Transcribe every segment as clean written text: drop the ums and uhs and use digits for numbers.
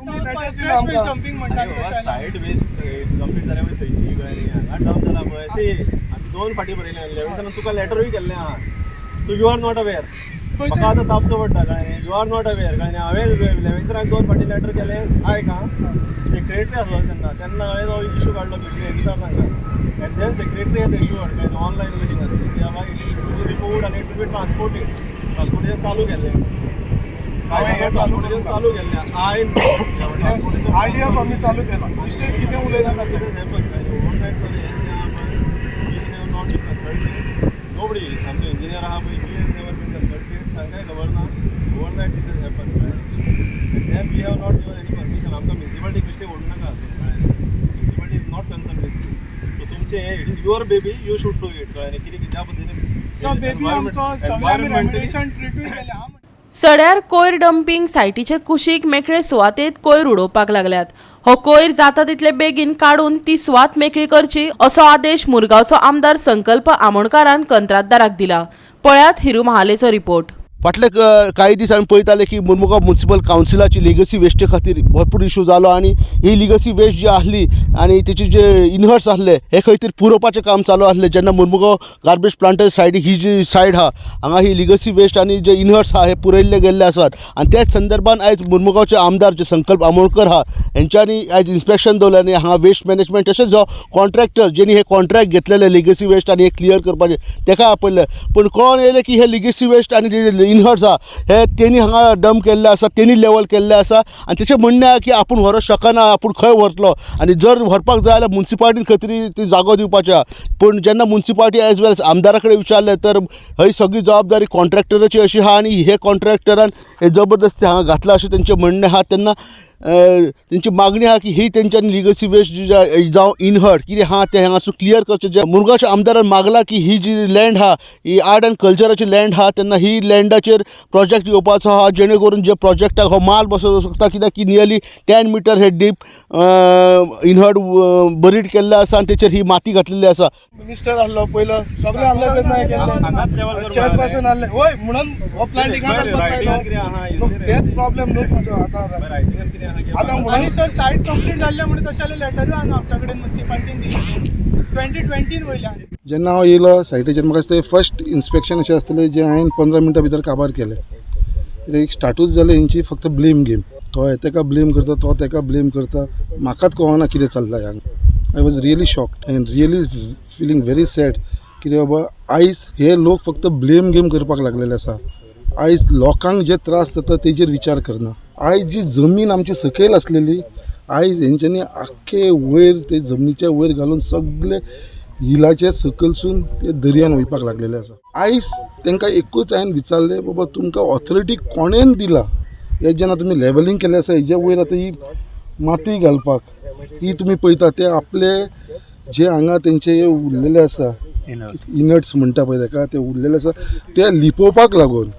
Fresh waste dumping म्हणटात तशें जाल्यार. सायड वेस्ट कंप्लीट जाल्या मागीर थंयची कळ्ळें न्ही. हांगा डंप जाला पळय. सी, आमी दोन फाटी बरयलें इलेवन्सान, तुका लेटरूय केल्लें आहा. तूं, you are not aware. म्हाका आतां तापचो पडटा, कळ्ळें न्ही? You are not aware, कळ्ळें न्ही? हांवें इलेवन्सराक दोन फाटी लेटर केलें. आयक आं, सेक्रेटरी आसलो तेन्ना, तेन्ना हांवें तो इशू काडलो मिटिंग दिसार तांकां, and then secretary has assured, कळ्ळें, ऑनलायन मिटींग आसली की बाबा, it is to be removed आनी it will be transported. Transportation चालू केल्लें. हांवें हें चालू ट्रान्सपोर्टेशन चालू केल्लें. I RDF आमी चालू केला. मिस्टेक कितें उलयनाका सर. Overnight sir, हें we have not been consulted. Nobody, आमचो इंजिनियर आहा पळय, he has never been consulted. तांकांय खबर ना. Overnight it has happened, and then we have not given any permission. आमकां म्युनिसिपालिटी बेश्टे व्हरूं नाका. Municipality is not concern with. So तुमचें, it is your baby, you should do it, कळ्ळें न्ही? कितें ज्या पद्दतीन सो बेबी आमचो, सगळे आमी रेमिडेशन ट्रिटूय केल्या. सड्यार कोयर डंपिंग सायटीचे कुशीक मेकळे सुवातेत कोयर उडोवपाक लागल्यात. हो कोयर जाता तितले बेगीन काडून ती सुवात मेकळी करची असो आदेश मुरगांवचो आमदार संकल्प आमोणकारान कंत्राटदाराक दिला. पळयात हिरू महालेचो रिपोर्ट. फाटले काही दीस आमी पळयताले की मुरमुगांव म्युन्सिपल कावन्सिलाची लेगसी वेस्टे खातीर भरपूर इशू जालो आनी ही लिगसी वेस्ट जी आसली आनी तेचे जे इनहर्ट्स आसले, हे खंय तरी पुरोवपाचें काम चालू आसलें, जेन्ना मुरमुगांव गार्बेज प्लांटा सायडीक, ही जी सायड आहा, हांगा ही लिगसी वेस्ट आनी जे इनहर्ट्स आहा, हे पुरयल्ले गेल्ले आसात. आनी त्याच संदर्भान आयज मुरमुगांवचे आमदार जे संकल्प आमोणकर आहा, हेंच्यांनी आयज इन्स्पेक्शन दवरलें आनी हांगा वेस्ट मॅनेजमेंट तशेंच जो कॉन्ट्रॅक्टर जेणी हे कॉन्ट्रॅक्ट घेतलेले लिगसी वेस्ट आनी हे क्लियर करपाचें, तेका आपयलें. पूण कळोन येयलें की हे लिगसी वेस्ट आनी जे इनहर्ट्स आहा, हे तेणी हांगा डंप केल्ले आसा, तेणी लेवल केल्ले आसा. आनी तेचें म्हणणें आहा की आपूण व्हरोंक शकना, आपूण खंय व्हरतलो आनी जर व्हरपाक जाय जाल्यार मुन्सिपालिटीन खंय तरी ती जागो दिवपाची आहा. पूण जेन्ना मुन्सिपालिटी एज वेल एज आमदारा कडेन विचारलें, तर ही सगळी जबाबदारी कॉन्ट्रॅक्टराची अशी आहा आनी हे कॉन्ट्रॅक्टरान हे जबरदस्ती हांगा घातलां अशें तेंचें म्हणणें आहा. तेन्ना तेंची मागणी आहा की ही तेंच्यांनी लिगसी वेस्ट जी जावं इनहर्ट कितें आहा तें हांगासून क्लियर करचें. जे मुरगांवच्या आमदारान मागलां की ही जी लँड आहा, ही आर्ट एंड कल्चराची लँड आहा, तेन्ना ही लँडाचेर प्रोजेक्ट येवपाचो आहा, जेणे करून जे प्रोजेक्टाक हो माल बसोवंक शकता, कित्याक की नियरली 10 मिटर हे डीप इनहर्ट बरीड केल्लें आसा आनी तेचेर ही माती घातलेली आसा. मिनिस्टर आहलो पयलो, सगळे आहले तेन्ना हे हांगाच level केल्ले. करपाक. चेअरपर्सन आहले वय, म्हणून हो प्लांट हिंगा रायटिंगान कितें आहा? तेच प्रॉब्लेम न्हू तुमचो आतां. रायटिंगान कितें आहा की आतां आनी सर, सायट कंप्लीट जाल्ले म्हणून तशें लेटरूय आहा आमच्या कडेन म्युन्सिपालिटीन दिल्ली 2020 वयल्यान. जेन्ना हांव येयलो सायटीचेर, म्हाका दिसता फर्स्ट इन्स्पेक्शन अशें आसतलें जें हांवें 15 मिनटां भितर काबार केलें. कित्याक एक स्टार्टूच जालें हेंची फक्त ब्लेम गेम. तो हे तेका ब्लेम करता, तो तेका ब्लेम करता, म्हाकाच कळना कितें चल्लां हांगा. I was really shocked and really feeling very sad, कित्याक बाबा आयज हे लोक फक्त ब्लेम गेम करपाक लागलेले आसा. आयज लोकांक जे त्रास जाता तेजेर विचार करना. आयज जी जमीन आमची सकयल आसलेली, आयज हेंच्यांनी आख्खे वयर ते जमनीच्या वयर घालून सगळे हिलाचे सकयलसून ते दर्यान वयपाक लागलेले आसा. आयज तांकां एकूच हांवें विचारलें, बाबा तुमकां ऑथॉरिटी कोणेन दिला हे जेन्ना तुमी लेवलिंग केलें आसा, हेजे वयर आतां ही माती घालपाक? ही तुमी पळयता ते आपले जे हांगा तेंचे हे उरलेले आसा, इनर्ट्स म्हणटा पळय ताका, ते उरलेले आसा, ते लिपोवपाक लागून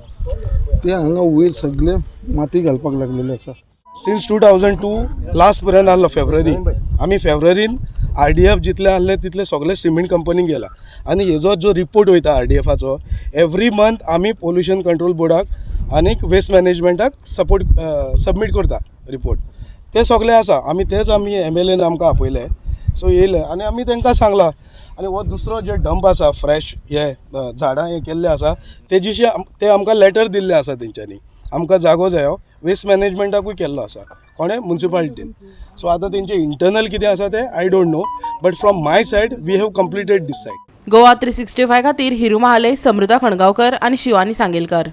ते हांगा वयर सगळे माती घालपाक लागलेले आसा. सिन्स 2002 लास्ट पर्यंत आहलो फेब्रुवारी. आमी फेब्रुवारीन आरडीएफ जितले आहले तितले सगळे सिमेंट कंपनीक गेला आनी हेजो जो रिपोर्ट वयता आरडीएफाचो, एवरी मंथ आमी पोल्युशन कंट्रोल बोर्डाक आनीक वेस्ट मॅनेजमेंटाक सपोर्ट सबमीट करता रिपोर्ट. ते सगळे आसा. आमी तेच आमी एमएलएन आमकां आपयले, सो येयले आनी आमी तांकां सांगलां. आनी हो दुसरो जे डंप आसा, फ्रेश हे झाडां हे केल्ले आसा, तेजिशी ते आमकां लेटर दिल्ले आसा तेंच्यांनी, आमकां जागो जायो. वेस्ट मॅनेजमेंटाकूय केल्लो आसा कोणें, मुन्सिपालिटीन. सो आतां तेंचे इंटरनल कितें आसा तें I don't know, but from my side we have completed this site. Goa 365 खातीर हिरू महाले, समृता खणगांवकर आनी शिवानी सांगेलकर.